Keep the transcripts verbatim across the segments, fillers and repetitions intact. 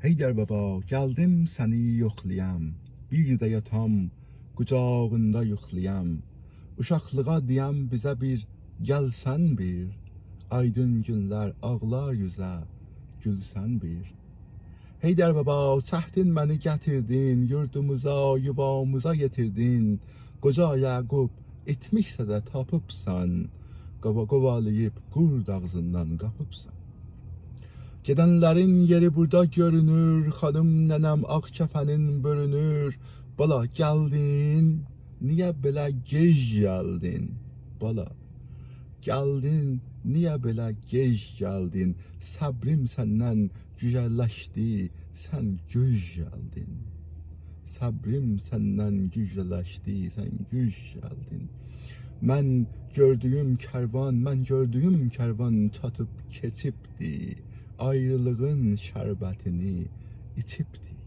حیدر بابا، گلدیم سنی یوخلایام، بیر ده یاتام، قوجاغیندا یوخلایام. اوشاقلیغا دئیم بیزه بیر، گلسن بیر، آیدین گونلر آغلار یوزه، گولسن بیر. حیدر بابا، چکدین منی گتیردین، یوردوموزا، یووامیزا یئتیردین. قوجا یعقوب، ایتمیشسه ده تاپیبسان، قووا-، قووالاییب قورد آغزیندان قاپیبسان. گئدنلرین یئری بوردا گؤرونور، خانیم ننه‌م آغ کفنین بورونور. بالا، گلدین، نییه بئله گئج گلدین؟ بالا، گلدین، نییه بئله گئج گلدین؟ صبریم سندن گوجللشدی، سن گوج گلدین. صبریم سندن گوجللشدی، سن گوج گلدین. من گؤردویوم کروان، من گؤردویوم کروان چاتیب کئچیبدی، آیریلیغین شربتینی ایچیبدی.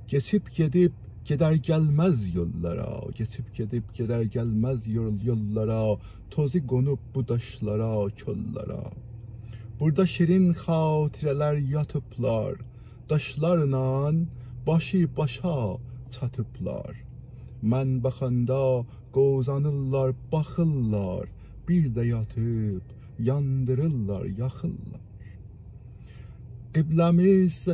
کئچیب گئدیب گئدر گلمز یوللارا، کئچیب گئدیب گئدر گلمز یول، یوللارا، توزو قونوب بو داشلارا، کوللارا. بوردا شیرین خاطره‌لر یاتیبلار، داشلارلا باشی باشا چاتیبلار. من باخاندا قووزانیرلار، باخیرلار، بیر ده یاتیب یاندیریرلار، یاخیرلار. قبله‌میز،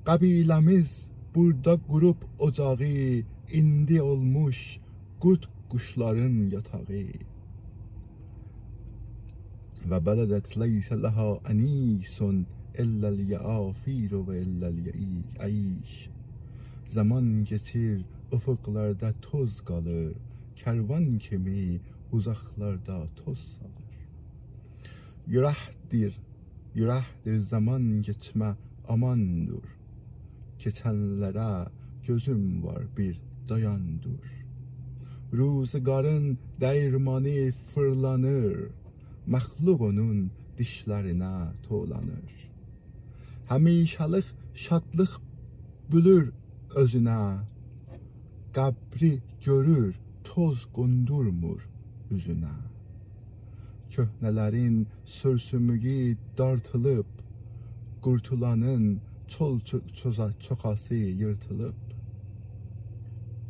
قبیله‌میز بوردا قوروب اوجاغی، ایندی اولموش قورد قوشلارین یاتاغی. و بلدة لیس لها أنیس إلا اليعافیر و إلا العیش. زامان کئچیر، افقلاردا توز قالیر، کروان کیمی اوزاقلاردا توز سالیر. اورکدیر، اورکدیر زامان کئچمه آمان دور. کئچنلره گؤزوم وار، بیر دایان دور. روزگارین دییرمانی فیرلانیر، مخلوق اونون دیشلرینه تولانیر. همیشه‌لیک شادلیق بولور اؤزونه، قبری گؤرور، توز قوندورمور اوزونه. کؤهنه‌لرین سورسومویو دارتیلیب، قورتولانین چول چو-، چوزا-، چوخاسی ییرتیلیب.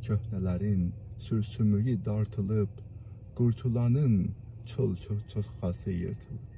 کؤهنه‌لرین سورسومویو دارتیلیب، قورتولانین چول چو-، چوخاسی ییرتیلیب.